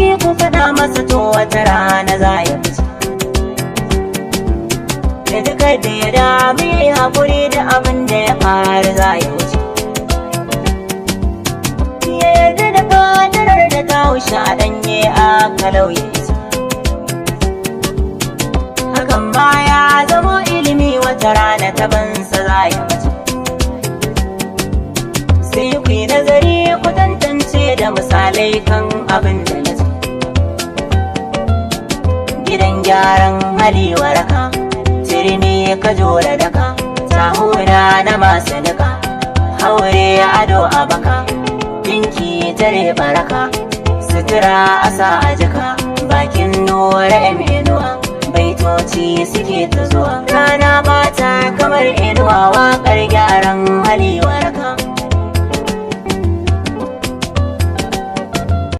ciki ku faɗa masa to wata rana za ya fice. Da duka da ya dami haƙuri da abin da ya faru za ya wuce. Ya yarda da kadarar da ta wuce a ɗanye a kalauye ita. Hakan ma ya zamo ilimi, wata rana ta bansa za ya mace. Sai ku yi nazari ku tantance da misalai kan abin da na ce. Gidan gyaran hali waraka, turmi ka jora daka, tahuna na masu nika, haure ado a baka, dinki tare baraka, sutura asa a jika, bakin Nura M Inuwa, baitoci suke ta zuwa, rana bata kamar inuwa, waƙar gyaran hali waraka.